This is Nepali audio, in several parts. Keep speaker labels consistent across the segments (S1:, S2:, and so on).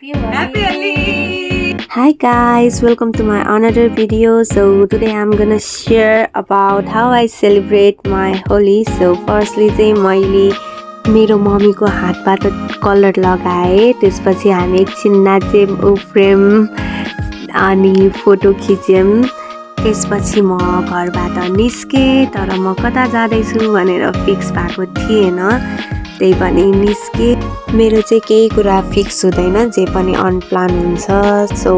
S1: Happy Holi!
S2: Hi guys, welcome to my another video. So today I'm gonna share about how I celebrate my Holi. So firstly चाहिँ मैले मेरो मम्मीको हातबाट कलर लगाए, त्यसपछि हामी एकछिन नाच्यौं, उफ्र्यौं अनि फोटो खिच्यौं। त्यसपछि म घरबाट निस्के, तर म कता जाँदैछु भनेर फिक्स भएको थिएन, त्यही पनि निस्के। मेरो चाहिँ केही कुरा फिक्स हुँदैन, जे पनि अनप्लान हुन्छ। सो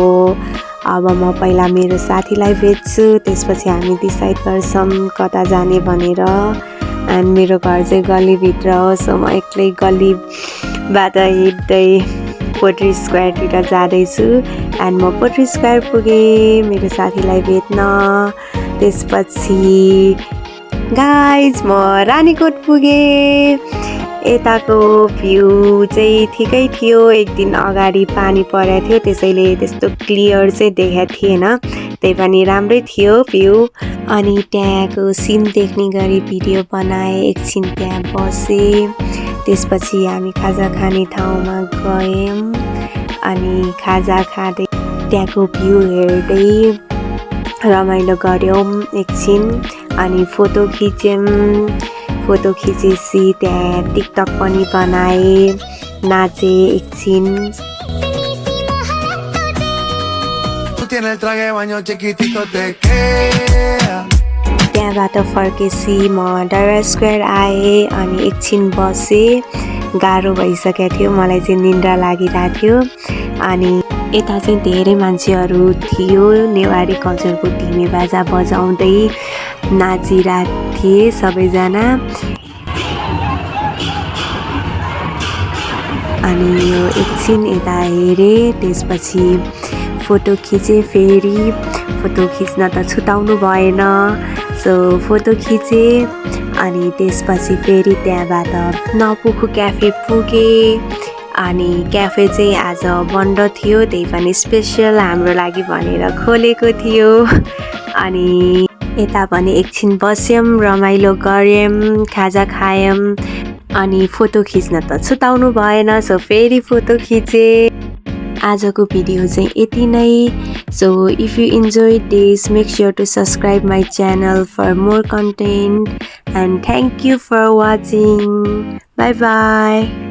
S2: अब म पहिला मेरो साथीलाई भेट्छु, त्यसपछि हामी डिसाइड गर्छौं कता जाने भनेर। एन्ड मेरो घर चाहिँ गल्लीभित्र हो, सो म एक्लै गल्लीबाट हिँड्दै पोट्री स्क्वायरतिर जाँदैछु। एन्ड म पोट्री स्क्वायर पुगेँ मेरो साथीलाई भेट्न। त्यसपछि गाइज म रानीकोट पुगेँ। यताको भ्यू चाहिँ ठिकै थियो, एक दिन अगाडि पानी परेको थियो, त्यसैले त्यस्तो क्लियर चाहिँ देखेको थिएन, त्यही पनि राम्रै थियो भ्यू। अनि त्यहाँको सिन देख्ने गरी भिडियो बनाएँ, एकछिन त्यहाँ बसेँ। त्यसपछि हामी खाजा खाने ठाउँमा गयौँ अनि खाजा खाँदै त्यहाँको भ्यू हेर्दै रमाइलो गऱ्यौँ एकछिन। अनि फोटो खिच्यौँ, फोटो खिचेपछि त्यहाँ टिकटक पनि बनाएँ, नाचेँ एकछिन। त्यहाँबाट फर्केपछि म डाइरा स्क्वायर आएँ अनि एकछिन बसेँ। गाह्रो भइसकेको थियो, मलाई चाहिँ निन्द्रा लागिरहेको थियो। अनि यता चाहिँ धेरै मान्छेहरू थियो, नेवारी कल्चरको ढिमे बाजा बजाउँदै नाचिरहेको थिए सबैजना। अनि यो एकछिन यता हेरेँ, त्यसपछि फोटो खिचेँ। फेरि फोटो खिच्न त छुटाउनु भएन, सो फोटो खिचेँ। अनि त्यसपछि फेरि त्यहाँबाट नपुखु क्याफे पुगेँ। अनि क्याफे चाहिँ आज बन्द थियो, त्यही पनि स्पेसल हाम्रो लागि भनेर खोलेको थियो। अनि यता पनि एकछिन बस्यौँ, रमाइलो गऱ्यौँ, खाजा खायौँ। अनि फोटो खिच्न त छुटाउनु भएन, सो फेरि फोटो खिचेँ। आजको भिडियो चाहिँ यति नै। So if you enjoyed this, make sure to subscribe my channel for more content and thank you for watching. Bye bye.